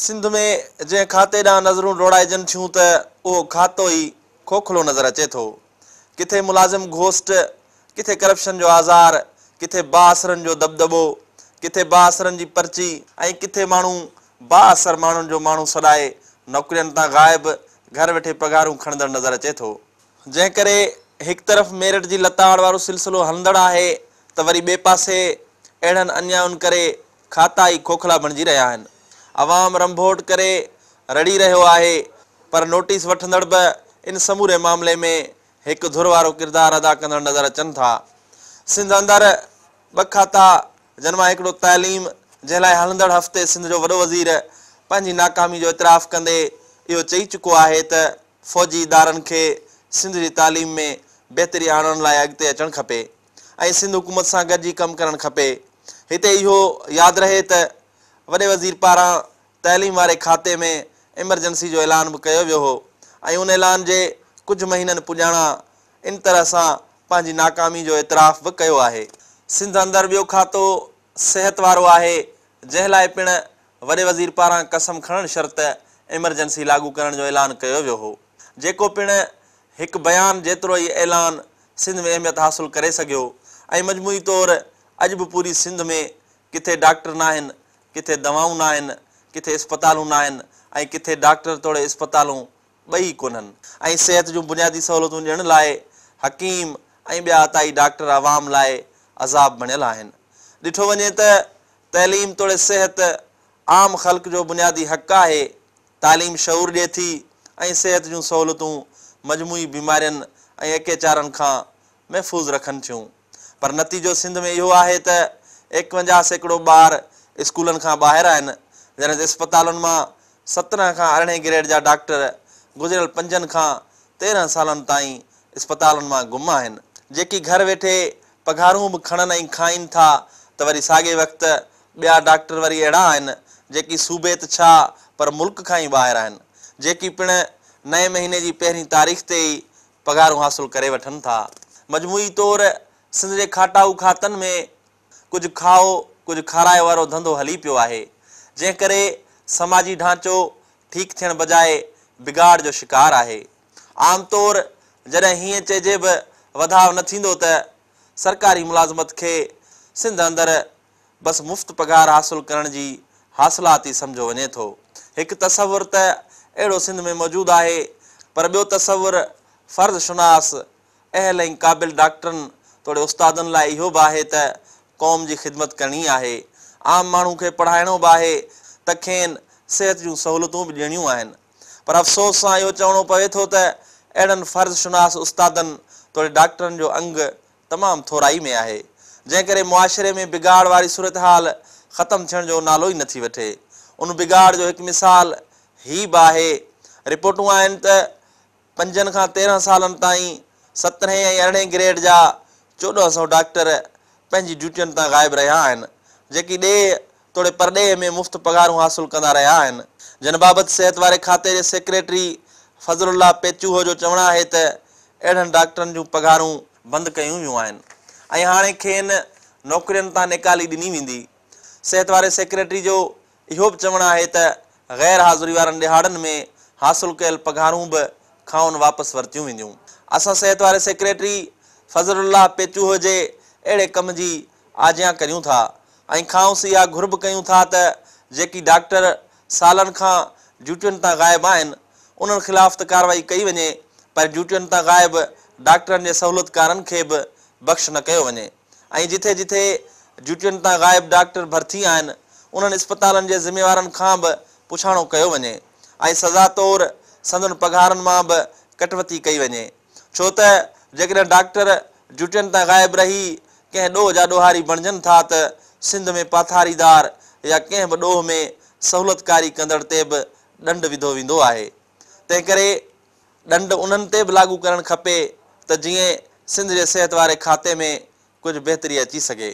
سنڌ ۾ جنهن کاتي ڏانهن نظرون ڊوڙائجن ٿيون ته اهو کاتو ئي کوکلو نظر اچي ٿو. ڪٿي ملازم گهوسٽ، ڪٿي ڪرپشن جو آزار، ڪٿي بااثرن جو دٻدٻو، ڪٿي بااثرن جي پرچي ۽ ڪٿي ماڻهو بااثر ماڻهن جو ماڻهو سڏائي نوڪرين تان غائب، گهر ويٺي پگهارون کڻندڙ نظر اچي ٿو. جنهن ڪري هڪ طرف ميرٽ جي لتاڙ وارو سلسلو هلندڙ آهي ته وري ٻئي پاسي اهڙن انيائن ڪري کاتا ئي کوکلا بڻجي رهيا آهن. عوام رنڀوٽ ڪري رڙي رهيو آهي پر نوٽيس وٺندڙ به ان سموري معاملي ۾ هڪ ڌر وارو ڪردار ادا ڪندڙ نظر اچن ٿا. سنڌ اندر ٻه کاتا جن مان هڪڙو تعليم جنهن لاء هلندڙ هفتي سنڌ جو وڏو وزير پنهنجي ناڪامي جو اعتراف ڪندي اهو چئي چڪو آهي ته فوجي ادارن کي سنڌ جي تعليم ۾ بهتري آڻڻ لاء اڳتي اچڻ کپي ۽ سنڌ حڪومت سان گڏجي ڪم ڪرڻ کپي. هتي اهو ياد رهي ته وڏي وزير پاران تعليم واري کاتي ۾ ايمرجنسي جو اعلان به ڪيو ويو هو ۽ ان اعلان جي ڪجهه مهينن پڄاڻان ان طرح سان پنهنجي ناڪامي جو اعتراف به ڪيو آهي. سنڌ اندر ٻيو کاتو صحت وارو آهي جنهن لاء پڻ وڏي وزير پاران قسم کڻڻ شرط ايمرجنسي لاڳو ڪرڻ جو اعلان ڪيو ويو هو، جيڪو پڻ هڪ بيان جيترو ئي اعلان سنڌ ۾ اهميت حاصل ڪري سگهيو ۽ مجموعي طور اڄ به پوري سنڌ ۾ ڪٿي ڊاڪٽر ناهن، ڪٿي دوائون ناهن، ڪٿي اسپتالون ناهن ۽ ڪٿي ڊاڪٽر توڙي اسپتالون ٻئي ڪونهن ۽ صحت جون بنيادي سهولتون ڏيڻ لاء حڪيم ۽ ٻيا عطائي ڊاڪٽر عوام لاء عذاب بڻيل آهن. ڏٺو وڃي ته تعليم توڙي صحت عام خلق جو بنيادي حق آهي، تعليم شعور ڏئي ٿي ۽ صحت جون سهولتون مجموعي بيمارين ۽ اڪيچارن کان محفوظ رکن ٿيون پر نتيجو سنڌ ۾ اهو آهي ته 51% ٻار اسڪولن کان ٻاهر آهن جڏهن ته اسپتالن مان 17 کان 18 گريڊ جا ڊاڪٽر گذريل 5 کان 13 سالن تائين اسپتالن مان گم آهن جيڪي گهر ويٺي پگهارون به کڻن ۽ کائين ٿا ته وري ساڳئي وقت ٻيا ڊاڪٽر وري اهڙا آهن جيڪي صوبي ته ڇا پر ملڪ کان ئي ٻاهر آهن جيڪي پڻ نئين مهيني جي پهرين تاريخ تي ئي پگهارون حاصل ڪري وٺن ٿا. مجموعي طور سنڌ جي کاٽائو کاتن ۾ ڪجهه کائو ڪجهه کارايو وارو ڌنڌو هلي پيو آهي، جنهن ڪري سماجي ڍانچو ٺيڪ ٿيڻ بجاء بگاڙ جو شڪار آهي. عام طور جڏهن هيئن چئجي به وڌاء نه ٿيندو ته سرڪاري ملازمت کي سنڌ اندر بس مفت پگهار حاصل ڪرڻ جي حاصلات ئي سمجهيو وڃي ٿو. هڪ تصور ته اهڙو سنڌ ۾ موجود آهي پر ٻيو تصور فرض شناس، اهل ۽ قابل ڊاڪٽرن توڙي استادن لاء اهو به آهي ته قوم جي خدمت ڪرڻي آهي، عام ماڻهو کي پڙهائڻو به آهي ته کين صحت جون سهولتون به ڏيڻيون آهن. پر افسوس سان اهو چوڻو پوي ٿو ته اهڙن فرض شناس استادن توڙي ڊاڪٽرن جو انگ تمام ٿورائي ۾ آهي، جنهن ڪري معاشري ۾ بگاڙ واري صورتحال ختم ٿيڻ جو نالو ئي نٿي وٺي. ان بگاڙ جو هڪ مثال هي به آهي، رپورٽون آهن ته 5 کان 13 سالن تائين سترهين ۽ ارڙهين گريڊ جا 1400 ڊاڪٽر پنهنجي ڊيوٽين تان غائب رهيا آهن، جيڪي ڏيهه توڙي پرڏيهه ۾ مفت پگهارون حاصل ڪندا رهيا آهن، جن بابت صحت واري کاتي جي سيڪريٽري فضل الله پيچوهو جو چوڻ آهي ته اهڙن ڊاڪٽرن جون پگهارون بند ڪيون ويون آهن ۽ هاڻي کين نوڪرين تان نيڪالي ڏني ويندي. صحت واري سيڪريٽري جو اهو به چوڻ آهي ته غير حاضري وارن ڏهاڙن ۾ حاصل ڪيل پگهارون به کانئن واپس ورتيون وينديون. اسان صحت واري سيڪريٽري فضل الله پيچوهو جي اهڙي ڪم جي آجيان ڪريون ٿا ۽ کانئس اها گهر به ڪيون ٿا ته جيڪي ڊاڪٽر سالن کان ڊيوٽين تان غائب آهن انهن خلاف ته ڪارروائي ڪئي وڃي پر ڊيوٽين تان غائب ڊاڪٽرن جي سهولتڪارن کي به بخش نه ڪيو وڃي ۽ جٿي جٿي ڊيوٽين تان غائب ڊاڪٽر ڀرتي آهن انهن اسپتالن جي ذميوارن کان به پڇاڻو ڪيو وڃي ۽ سزا طور سندن پگهارن مان به ڪٽوتي ڪئي وڃي. ڇو ته جيڪڏهن ڊاڪٽر ڊيوٽين تان غائب رهي ڪنهن ڏوهه جا ڏوهاري بڻجن ٿا ته سنڌ ۾ پاٿاريدار يا ڪنهن به ڏوهه ۾ سهولتڪاري ڪندڙ تي به ڏنڊ وڌو ويندو آهي. تنهنڪري ڏنڊ انهن تي به لاڳو ڪرڻ کپي ته جيئن سنڌ جي صحت واري کاتي ۾ ڪجهه بهتري اچي سگهي.